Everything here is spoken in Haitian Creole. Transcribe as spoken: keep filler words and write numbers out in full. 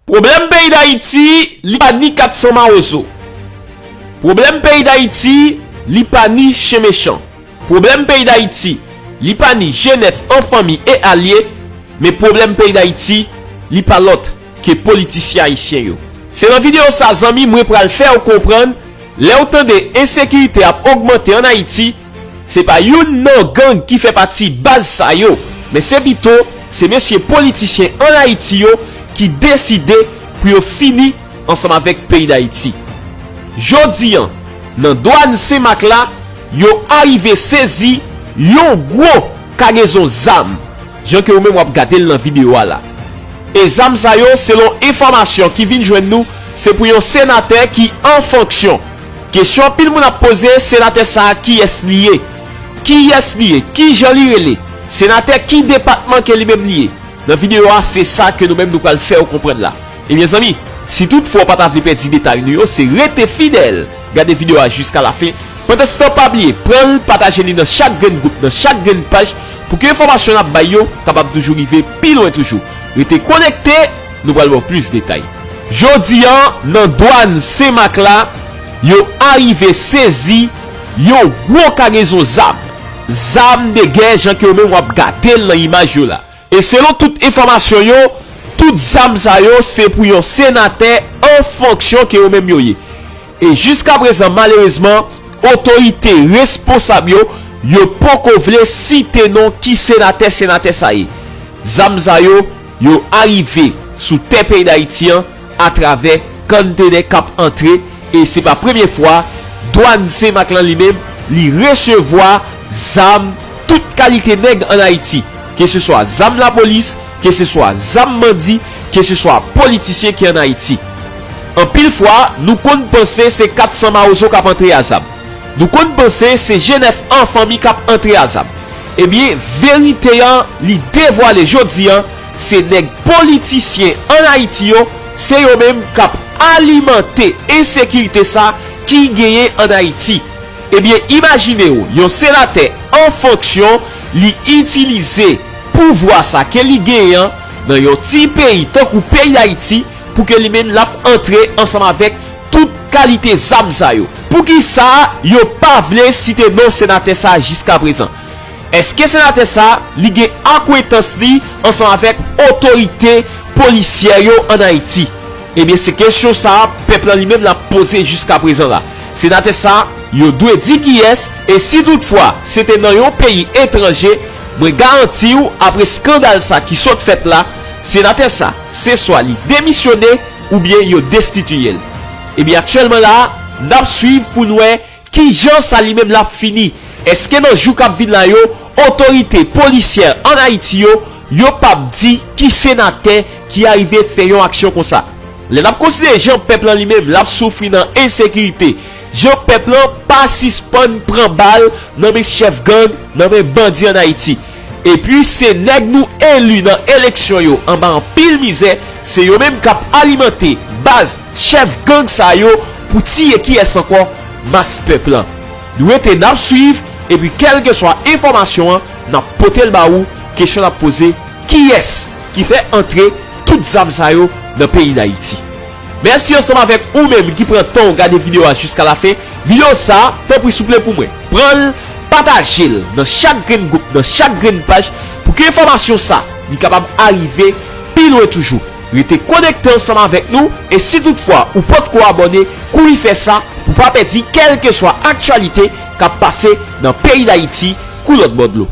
Pwoblèm peyi Dayiti, li pa ni kat san mawozo. Pwoblèm peyi Dayiti, li pa ni chen mechan. Pwoblèm peyi Dayiti, li pa ni G nèf an fanmi e alye, men pwoblèm peyi Dayiti, li pa lòt ke politisyen ayisyen yo. Se nan videyo sa, zanmi, mwen pral fè w konprann, lè w tande ensekirite ap ogmante ann Ayiti, se pa youn nan gang ki fè pati baz sa yo, men se pito se mesye politisyen ann Ayiti yo ki deside pou yo fini ansanm avèk peyi Dayiti. Jodi a, nan dwàn Senmak la, yo arive sezi yon gwo kagezon zam, jan ke ou menm w ap gade l nan videyo a la. E zam sa yo, selon enfòmasyon ki vin jwenn nou, se pou yon senatè ki an fonksyon. Kesyon anpil moun ap poze, senatè sa a, kiyès li ye? Kiyès li ye? Kijan li rele? Senatè ki depatman ke li menm li ye? Nan videyo a, se sa ke nou menm nou pral fè w konprann la. Ebyen zanmi, si toutfwa w pa ta vle pèdi detay nou yo, se rete fidèl, gade videyo a jiska lafen. Pandanstan, pa bliye, pran l, pataje li nan chak grenn gwoup, nan chak grenn paj, pou ke enfòmasyon n ap bay yo kapab toujou rive pi lwen toujou. Rete konekte, nou pral ba w plis detay. Jodi a, nan dwàn Senmak la, yo arive sezi yon gwo kagezon zam. Zam de gè, jan ke w menm w ap gade l nan imaj yo la. E selon tout enfòmasyon yo, tout zam sa yo se pou yon senatè an fonksyon ke yo menm yo ye. E jiska prezan, malerezman, otorite responsab yo, yo poko vle site non ki senatè, senatè sa ye. Zam sa yo, yo arive sou tè peyi Dayiti an atravè konntenè k ap antre, e se pa premye fwa dwàn Senmak lan li menm, li resevwa zam tout kalite nèg ann Ayiti, keseswa zam lapolis, keseswa zam bandi, keseswa politisyen ki ann Ayiti. Anpil fwa, nou konn panse se kat san mawozo k ap antre a zam. Nou konn panse se G nèf an fanmi k ap antre a zam. Ebyen, verite an, li devwale jodi a, se nèg politisyen ann Ayiti yo, se yo menm k ap alimante ensekirite sa ki genyen ann Ayiti. Ebyen, imajine w, yon senatè an fonksyon, li itilize pouvwa sa ke li genyen an nan yon ti peyi tankou peyi Dayiti, pou ke li menm l ap antre ansanm avèk tout kalite zam sa yo. Poukisa yo pa vle site non senatè sa a jiska prezan? Èske senatè sa a, li gen akwentans li ansanm avèk otorite polisyè yo ann Ayiti? Ebyen, se kesyon sa a pèp lan li menm l ap poze jiska prezan la. Senatè sa a, yo dwe di kiyès, e si toutfwa se te nan yon peyi etranje, mwen garanti w, apre eskandal sa ki sot fèt la, senatè sa, se swa li demisyone oubyen yo destitiye l. Ebyen, aktyèlman la, n ap swiv pou n wè kijan sa li menm l ap fini. Èske nan jou k ap vin la yo, otorite polisyè ann Ayiti yo, yo p ap di ki senatè ki arive fè yon aksyon konsa? Lè n ap konsidere jan pèp lan li menm l ap soufri nan ensekirite, jan pèp lan pa sispann pran bal nan men chèf gang, nan men bandi ann Ayiti. Epi se nèg nou eli nan eleksyon yo anba anpil mizè, se yo menm k ap alimante baz chèf gang sa yo pou tiye kiyès ankò? Mas pèp lan. Nou rete n ap swiv, epi kèlkeswa enfòmasyon an, n ap pote l ba ou, kesyon n ap poze, kiyès ki fè antre tout zam sa yo nan peyi Dayiti? Mèsi ansanm avèk ou menm ki pran tan w gade videyo a jiska lafen. Videyo sa, tanpri souple pou mwen, pran l, pataje l nan chak grenn gwoup, nan chak grenn paj, pou ke enfòmasyon sa, li kapab arive pi lwen toujou. Rete konekte ansanm avèk nou, e si toutfwa ou potko abòne, kouri fè sa pou pa pèdi kèlkeswa aktyalite k ap pase nan peyi Dayiti kou lòtbò dlo.